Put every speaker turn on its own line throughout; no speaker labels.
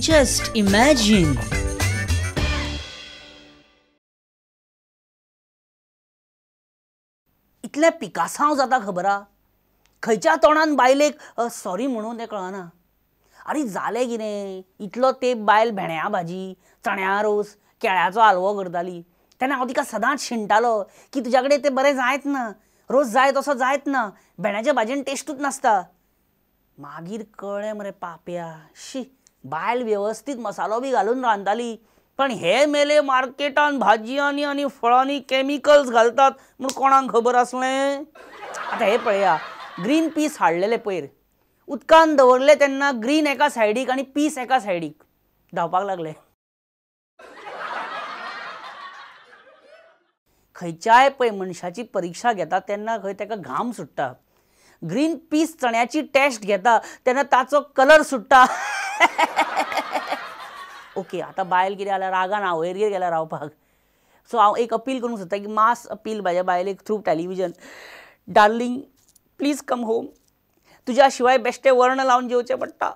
Just imagine.
इतलें पिकासांव जाता खबर आ, खंयच्या तोंडान बायलेक सॉरी म्हणून तें कळना. आरे जालें कितें, इतलो तेंप बायल भेण्या भाजी, चण्या रोस, केळ्याचो हालवो करताली तेन्ना हांव तिका सदांच शिणटालो की तुज्या कडेन तें बरें जायत ना, रोस जाय तसो जायत ना, भेण्याच्या भाजयेन टेस्टूच नासता. मागीर कळ्ळें मरे पापया, शी बायल वेवस्थीत मसालो बी घालून रांदताली, पण हे मेले मार्केटान भाजयांनी आनी फळांनी केमिकल्स घालतात म्हूण कोणाक खबर आसलें. आतां हे पळया, ग्रीन पीस हाडलेले पयर उदकान दवरले तेन्ना ग्रीन एका सायडीक आनी पीस एका सायडीक धांवपाक लागले. खंयच्याय पळय मनशाची परिक्षा घेता तेन्ना खंय ताका घाम सुट्टा, ग्रीन पीस चण्याची टेस्ट घेता तेन्ना ताचो कलर सुट्टा. ओके, आतां बायल कितें जाल्यार रागान आवयगेर गेल्या रावपाक. सो हांव एक अपील करूंक सोदता की मास अपील म्हाज्या बायलेक through television, darling please come home, तुज्या शिवाय बेश्टें वर्ण लावन जेवचें पडटा,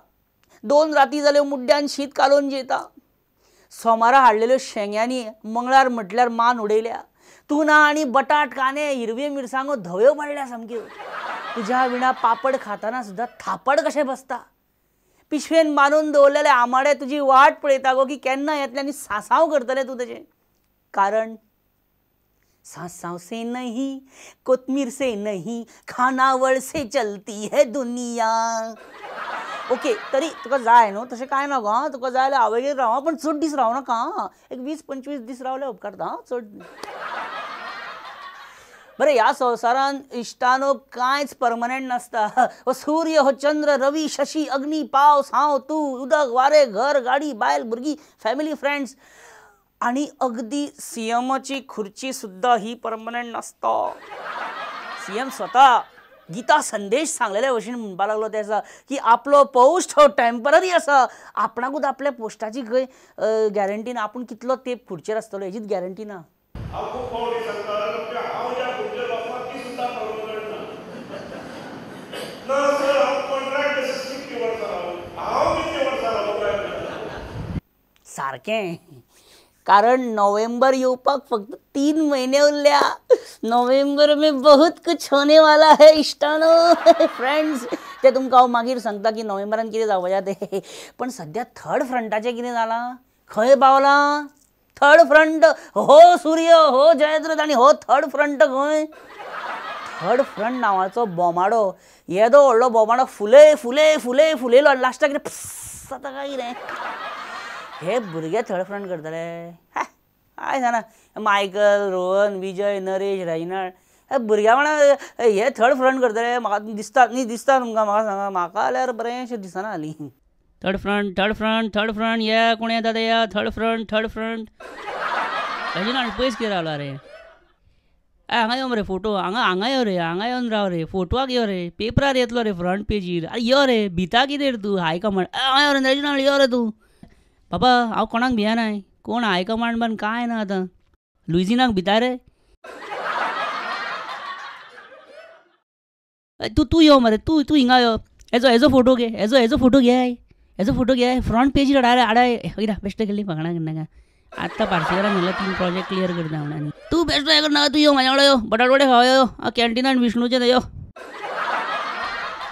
2 राती जाल्यो मुड्ड्यान शीत कालोवन जेयता, सोमारा हाडलेल्यो शेंग्यांनी मंगळार म्हटल्यार मान उडयल्या, तूं ना आनी बटाट कांदे हिरव्यो मिरसांगो धव्यो पडल्या सामक्यो, तुज्या विणा पापड खाताना सुद्दां थापड कशें बसता, पिशवेन बांदून दवरलेले आमाडे तुजी वाट पळयता गो की केन्ना येतले आनी सासांव करतले तूं तेजें. कारण सासांव से नहीं, कोथमीर से नहीं, खानावळ से चलती है दुनिया. ओके, तरी तुका जाय न्हू, तशें कांय ना गो, तुका जाय जाल्यार आवयगेर राव, पण चड दीस राव नाका, एक 20-25 दीस रावले उपकारता, चड. बरें, ह्या संवसारान इश्टानो कांयच परमनंट नासता. हो सूर्य, हो चंद्र, रवी, शशी, अग्नी, पावस, हांव, तूं, उदक, वारें, घर, गाडी, बायल, भुरगीं, फॅमिली, फ्रेंड्स, आनी अगदी सीएमाची खुर्ची सुद्दां ही परमनंट नासता. सीएम स्वता गीता संदेश सांगलेले भशेन म्हणपाक लागलो ते आसा की आपलो पोस्ट हो टेम्पररी आसा, आपणाकूच आपल्या पोस्टाची खंय गॅरंटी ना, आपूण कितलो तेंप खुर्चेर आसतलो हेजीच गॅरंटी ना. सारकें, कारण नोव्हेंबर येवपाक फक्त 3 म्हयने उरल्या. नोव्हेंबर में बहुत कुछ होने वाला है इश्टानो फ्रेंड्स. ते तुमकां हांव मागीर सांगता की नोव्हेंबरान कितें जावपाचें तें, पण सद्या थर्ड फ्रंटाचें कितें जालां, खंय पावलां थर्ड फ्रंट? हो सूर्य, हो जयद्रथ आनी हो थर्ड फ्रंट खंय? थर्ड फ्रंट नांवाचो बोमाडो, येदो व्हडलो बोमाडो फुले फुले फुले फुलेलो आनी लास्टाक कितें प्स जाता काय कितें. हे भुरगे थर्ड फ्रंट करतले काय जाणा, मायकल, रोहन, विजय, नरेश, रेजिनाल्ड हे भुरग्या वांगडा हे थर्ड फ्रंट करतले म्हाका दिसता न्ही, दिसता तुमकां? म्हाका सांगा, म्हाका जाल्यार बरेंशें दिसना हालीं. Third front, third front, third front, या कोण येता ते या, third front, third front. Reginald पयस कितें रावला रे? हांगा यो मरे फोटो, हांगा हांगा यो रे, हांगा येवन राव रे, फोटवाक यो रे, पेपरार येतलो रे फ्रंट पेजीर. आरे यो रे, भिता कितें रे तूं हायकमांड? हांगा यो रे रेजिनाल्ड, यो रे तूं. बाबा हांव कोणाक भियेनाय, कोण हायकमांड बान कांय ना आतां. लुइजिनाक भिता रे तूं, तूं यो मरे, तूं तूं हिंगा यो, हेजो हेजो फोटो घे, हेजो हेजो फोटो घे, हेजो फोटो घे, फ्रंट पेजीर हाडाय हाडाय. कित्याक बेश्टें केल्ली फकाणां करनाका. आत्तां पार्सेकारान म्हणल्यार 3 प्रोजेक्ट क्लियर करता म्हणून आनी तूं बेश्टो हें करनाका, तूं यो म्हाज्या वांगडा यो, बटाटवडे खावया यो, हांव कॅन्टिनान विष्णूचें यो.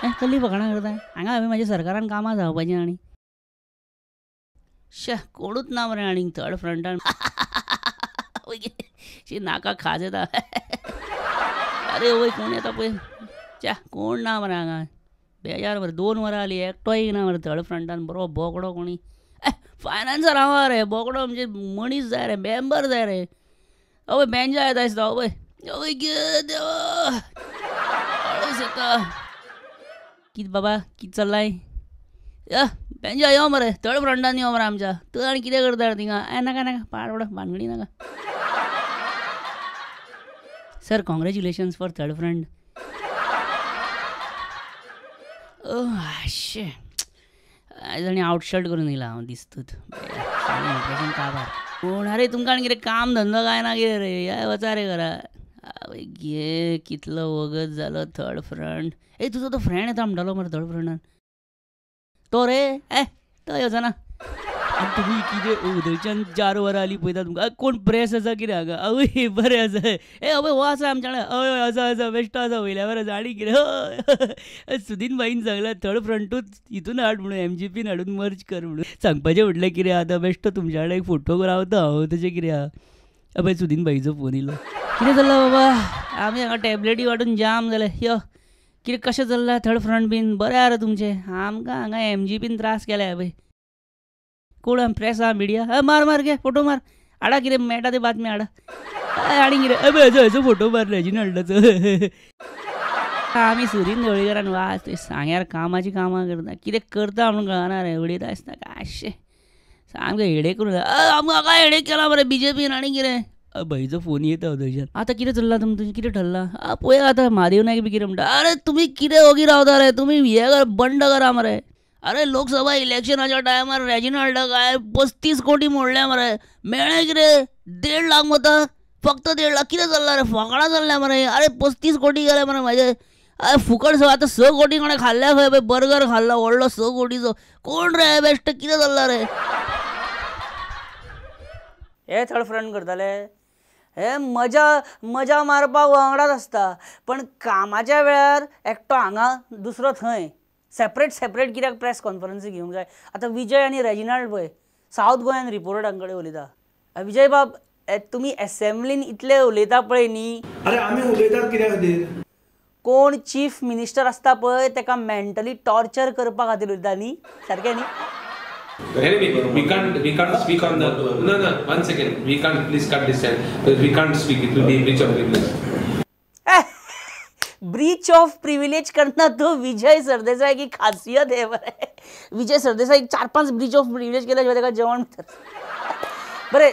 कसली फकाणां करता हांगा? हांवें म्हाज्या सरकारान कामां जावपाचीं आनी शे कोणूच ना मरे आनीक थर्ड फ्रंटान. शी नाका खाज येता. अरे वय कोण येता पळय, च्या कोण ना मरे हांगा, बेजार मरे. 2 वरां जालीं एकटोय ना मरे थर्ड फ्रंटान. बरो बोकडो कोणी फायनान्सर हांव रे, बोकडो म्हणजे मनीस जाय रे, मेंबर जाय रे. अवय बेंजा येता दिसता, अवय अवय गे देवा आळस येता. कित बाबा कित चल्लाय? बेंजा यो मरे थर्ड फ्रंटान यो मरे आमच्या. तूं आनी कितें करता रे थिंगा? नाका नाका पाड भानगडी नाका. Sir congratulations for third front. आशे आयज आनी आवटशर्ट करून येयला हांव दिसतूच इम्प्रेशन काबार. कोण अरे तुमकां आनी कितें काम धंदो कांय ना कितें रे? या वचा रे घरा. आवय गे कितलो वगत जालो थर्ड फ्रंट. ए तुजो तो फ्रेंड येता म्हणटालो मरे थर्ड फ्रंटान, तो रे? ए तो येवचो ना. आनी तुमी कितें उदयच्यान 4 वरां आली पळयता तुमकां कोण प्रेस आसा कितें हांगा अवय बरें आसा ए अवय हो आसा आमच्या वांगडा हय आसा आसा बेश्टो आसा वयल्या वर आसा आनी कितें हय सुदीन भाईन सांगलां थर्ड फ्रंटूच हितून हाड म्हणून एमजीपीन हाडून मर्ज कर म्हणून सांगपाचें म्हटल्यार कितें आतां बेश्टो तुमच्या वांगडा एक फोटो रावता हांव तशें कितें आहा. अबय सुदीन भाईचो फोन येयलो कितें चल्लां बाबा आमी हांगा टॅबलेटी वांटून जाम जाले यो कितें कशें चल्लां थर्ड फ्रंट बीन बरें आहा रे तुमचें आमकां हांगा एमजीपीन त्रास केले पळय कोण आम प्रेस आहा मिडिया मार मार गे फोटो मार हाडा कितें मेळटा ते बातमी हाडा आनी कितें अबय हेजो हेजो फोटो मार रेजिनाल्डाचो. आमी सुदीन ढवळीकारान वाच सांग्यार कामाची कामां करता कितें करता म्हणून कळना रे उडयता आसता काशें सामकें हेडेक करून आमकां काय हेडेक केला मरे बीजेपीन आनी कितें. भाईचो फोन येता थंयच्यान आतां कितें चल्लां तुमचें कितें ठरलां पळया आतां महादेव नायक बी कितें म्हणटा अरे तुमी कितें ओगी रावता रे तुमी हें बंड करा मरे अरे लोकसभा इलेक्शनाच्या टायमार रेजिनाल्डा काय 35 कोटी मोडल्या मरे मेळ्ळें कितें 1.5 लाख मतां फक्त 1.5 लाख कितें चल्लां रे फकाणां चल्ल्या मरे अरे 35 कोटी गेले मरे म्हाजे अरे फुकट आतां 6 कोटी कोणें खाल्ल्या खंय पळय बर्गर खाल्लो व्हडलो 6 कोटीचो कोण रे बेश्ट कितें चल्लां रे. हे थर्ड फ्रंट करताले हे मजा मजा मारपाक वांगडाच आसता पण कामाच्या वेळार एकटो हांगा दुसरो थंय सेपरेट सेपरेट कित्याक प्रेस कॉन्फरन्सी घेवंक जाय. आतां विजय आनी रेजिनाल्ड पळय सावथ गोंयान रिपोर्टरां कडेन उलयता. विजय बाब तुमी एसेंब्लीन इतले उलयता पळय न्ही.
अरे आमी उलयतात कित्या खातीर
कोण चीफ मिनिस्टर आसता पळय तेका मेंटली टॉर्चर करपा खातीर उलयता न्ही सारकें न्ही.
Anyway, we can't speak on the no 1 second. We can't, please cut this side because we can't speak. It will be breach of privilege.
Breach of privilege करना तो विजय सरदेसाई की खासियत है. Vijay Sardesai 4-5 breach of privilege केल्या शिवाय ताका जेवण. बरें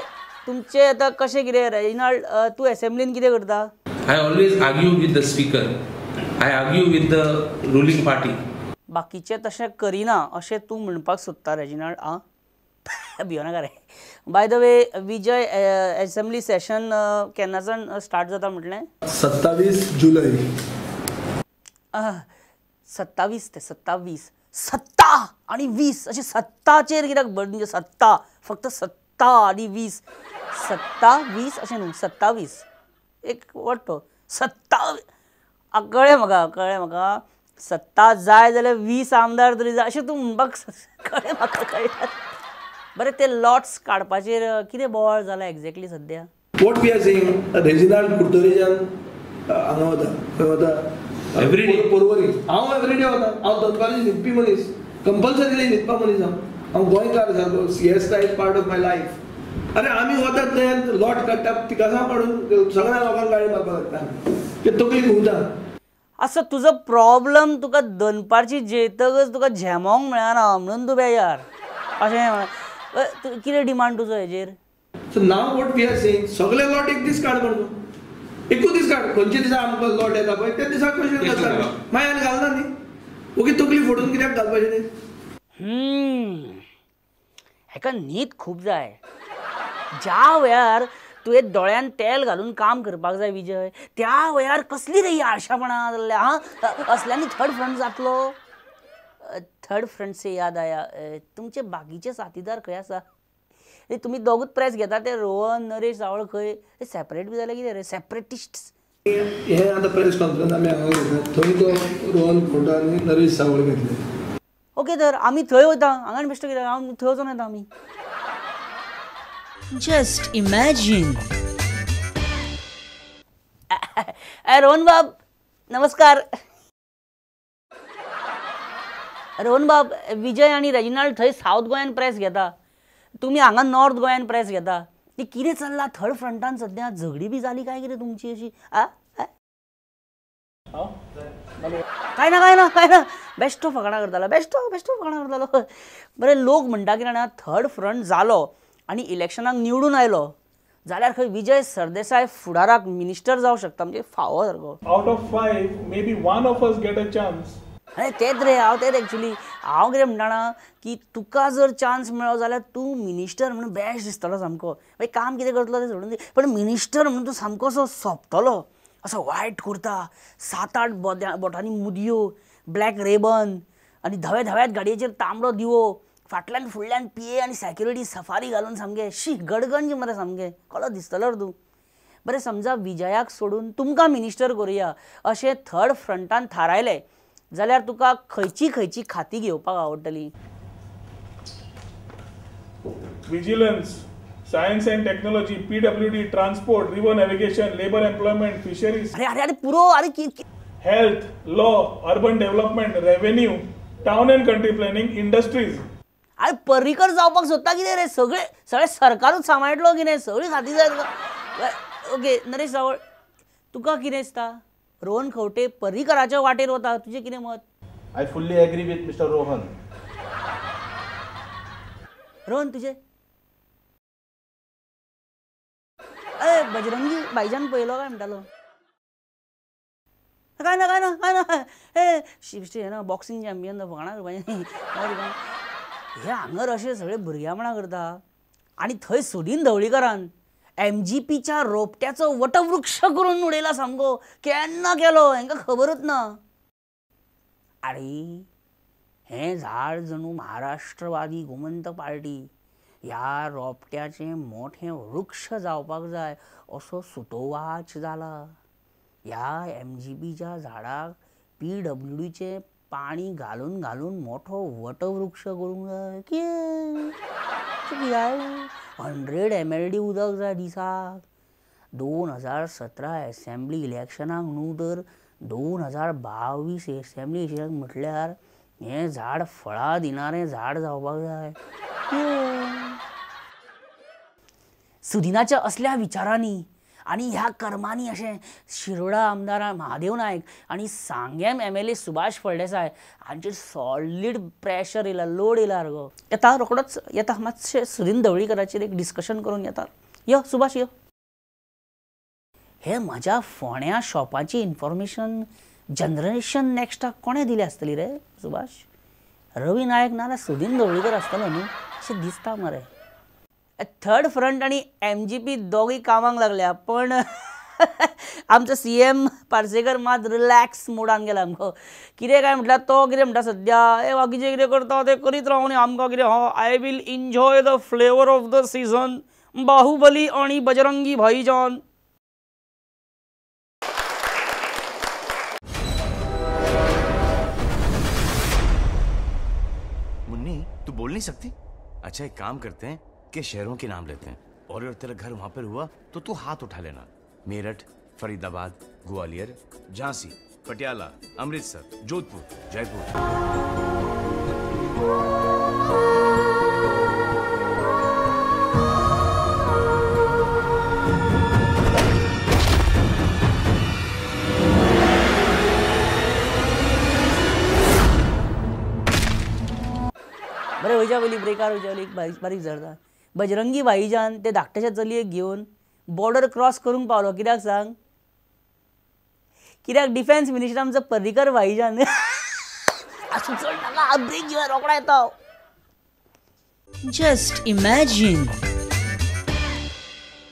तुमचें आतां कशें कितें रेजिनाल्ड तूं एसेंब्लीन कितें करता?
I always argue with the speaker. I argue with the ruling party.
बाकीचे तशें करिना अशें तूं म्हणपाक सोदता रेजिनाल्ड आं भियोनाका रे. By the way Vijay assembly session केन्नाच्यान स्टार्ट जाता म्हटलें?
27 जुलय.
27 ते 27 सत्ता आनी 20 अशें सत्ताचेर कित्याक भर म्हणजे सत्ता फक्त सत्ता आनी 20 सत्ता 20 अशें न्हू 27 एक वाटतो सत्ता कळ्ळें म्हाका कळ्ळें म्हाका सत्ता जाय जाल्यार 20 आमदार तरी जाय अशें तूं म्हणपाक कळ्ळें म्हाका कळटा. बरें ते लॉट्स काडपाचेर कितें बोवाळ जाला एक्झॅक्टली सद्या?
What we are saying Reginald कुर्तोरेच्यान हांगा वता खंय वता
एवरीडे
पोरवरी हांव एवरीडे वता. हांव दनपारचें न्हिदपी मनीस कंपल्सरीली न्हिदपा मनीस हांव हांव गोंयकार सारको siesta is part of my life. अरे आमी वतात थंय लॉट काडटा पिकासां काडून सगळ्या लोकांक गाळी मारपाक लागता ते तकली घुंवता.
असो तुजो प्रॉब्लम तुका दनपारची जेतकच तुका झेमोंक मेळना म्हणून तूं बेजार अशें कितें डिमांड तुजो हेजेर?
So now what we are saying सगळे लॉट एक दीस काड म्हणून एकूच दीस काड खंयच्या दिसा आमकां लॉट येता पळय त्या दिसा क्वेश्चन घालता मागीर आनी घालना न्ही ओके तकली फोडून कित्याक घालपाचें न्ही.
हेका न्हीद खूब जाय. ज्या वेळार तुवें दोळ्यान तेल घालून काम करपाक जाय विजय त्या वेळार कसली रे ही आळशापणां जाल्ल्या आं असल्यांनी थर्ड फ्रंट जातलो. थर्ड फ्रंट से याद आया तुमचे बाकीचे साथीदार खंय आसा? तुमी दोगूच प्रेस घेता ते रोहन नरेश सावळ खंय सेपरेट बी जाले कितें रे सेपरेटिस्ट?
हे आतां प्रेस कॉन्फरन्स आमी हांगा घेतला थंय तो रोहन खंवटो आनी नरेश सावळ घेतले.
ओके तर आमी थंय वयता हांगा बेश्टो कितें हांव थंय वचोन येता आमी. Just imagine. Rohan बाब नमस्कार. रोहन बाब विजय आनी रेजिनाल्ड थंय सावथ गोंयान प्रेस घेता तुमी हांगा नॉर्थ गोंयान प्रेस घेता ती कितें चल्लां थर्ड फ्रंटान सद्या झगडी बी जाली काय कितें तुमची अशी आ काय ना काय ना काय ना बेश्टो फकाणां करतालो बेश्टो बेश्टो फकाणां करतालो. बरें लोक म्हणटा कितें जाणा थर्ड फ्रंट जालो आनी इलेक्शनाक निवडून आयलो जाल्यार खंय विजय सरदेसाय फुडाराक मिनिस्टर जावंक शकता म्हणजे फावो सारको.
Out of 5 maybe 1 of us get a chance.
अरे तेच रे हांव तेच एक्चुली हांव कितें म्हणटा जाणा की तुका जर चान्स मेळ्ळो जाल्यार तूं मिनिस्टर म्हणून बेस्ट दिसतलो सामको. मागीर काम कितें करतलो तें सोडून दी पण मिनिस्टर म्हणून तूं सामको असो सोंपतलो असो वायट कुर्ता 7-8 बोटांनी मुदयो ब्लॅक रेबन आनी धव्या धव्याच गाडयेचेर तांबडो दिवो फाटल्यान फुडल्यान पी ए आनी सेक्युरिटी सफारी घालून सामकें शी गडगंज मरे सामकें कसलो दिसतलो रे तूं. बरें समजा विजयाक सोडून तुमकां मिनिस्टर करुया अशें थर्ड फ्रंटान थारायलें जाल्यार तुका खंयची खंयची खाती घेवपाक आवडटली?
Vigilance, science and technology, PWD, transport, river navigation, labour, employment, fisheries.
अरे अरे अरे पुरो. अरे
health, law, urban development, revenue, town and country planning, industries.
अरे पर्रीकर जावपाक सोदता कितें रे? सगळे सगळे सरकारूच सांबाळटलो कितें? सगळी खाती जाय तुका. ओके नरेश सावळ, तुका कितें दिसता? रोहन खंवटे पर्रीकराच्या वाटेर वता, तुजें कितें मत?
I fully agree with mister Rohan.
Rohan तुजें? अरे बजरंगी भाईजान पळयलो काय म्हणटालो? काय ना काय ना काय ना हे शिवशे ना बॉक्सिंग चॅम्पियन फकाणां करपाचें. हे हांगर अशें सगळे भुरग्यांपणा करता आनी थंय सुदीन ढवळीकरान एमजीपीच्या रोपट्याचो वटवृक्ष करून उडयला सामको. केन्ना केलो हेंकां खबरूच ना. आरे हें झाड जणू महाराष्ट्रवादी गोमंत पार्टी ह्या रोपट्याचें मोठें वृक्ष जावपाक जाय असो सुतोवाच जाला. ह्या एमजीपीच्या झाडाक पीडब्ल्यूडीचें पाणी घालून घालून मोठो वटवृक्ष करूंक जाय. कितें 100 mld उदक जाय दिसाक. 2017 एसेंब्ली इलेक्शनाक न्हू तर 2022 एसेंब्ली इलेक्शनाक म्हटल्यार हें झाड फळां दिणारें झाड जावपाक जाय. सुदिनाच्या असल्या विचारांनी आनी ह्या कर्मांनी अशें शिरोडा आमदार महादेव नायक आनी सांगेम MLA Subhash Phaldesai हांचेर सॉलीड प्रेशर येयला, लोड येयला गो. येता रोखडोच येता, मातशें सुदीन ढवळीकराचेर एक डिस्कशन करून येता. यो सुभाष यो. हे म्हज्या फोण्या शॉपाची इन्फॉर्मेशन जनरेशन नॅक्स्टाक कोणें दिली आसतली रे सुभाष? रवी नायक नाल्यार सुदीन ढवळीकर आसतलो न्हू अशें दिसता मरे. थर्ड फ्रंट आनी एमजीपी दोगूय कामाक लागल्या, पण आमचो CM Parsekar मात रिलॅक्स मोडान गेला आमकां. कितें काय म्हटल्यार तो कितें म्हणटा सद्या, ए बाकीचें कितें करता तें करीत रावूं न्ही, आमकां कितें हो I will enjoy the flavour of the season, Baahubali आनी बजरंगी भाईजान.
मुन्नी तू बोल नहीं सकती? अच्छा एक काम करते हैं के शहरों के नाम लेते हैं और अगर तेरा घर वहां पर हुआ तो तू हाथ उठा लेना. मेरठ, फरीदाबाद, ग्वालियर, झांसी, पटियाला, अमृतसर, जोधपुर, जयपुर.
बरें वयच्या पयलीं ब्रेकार वयच्या पयलीं एक बारीक विचारता, बजरंगी भाईजान ते धाकट्याच्या चलयेक घेवन बॉर्डर क्रॉस करूंक पावलो कित्याक सांग? कित्याक डिफेन्स मिनिस्टर आमचो पर्रीकर भाईजान. आसूं चड नाका, ब्रेक घेवन रोकडा येता.
Just imagine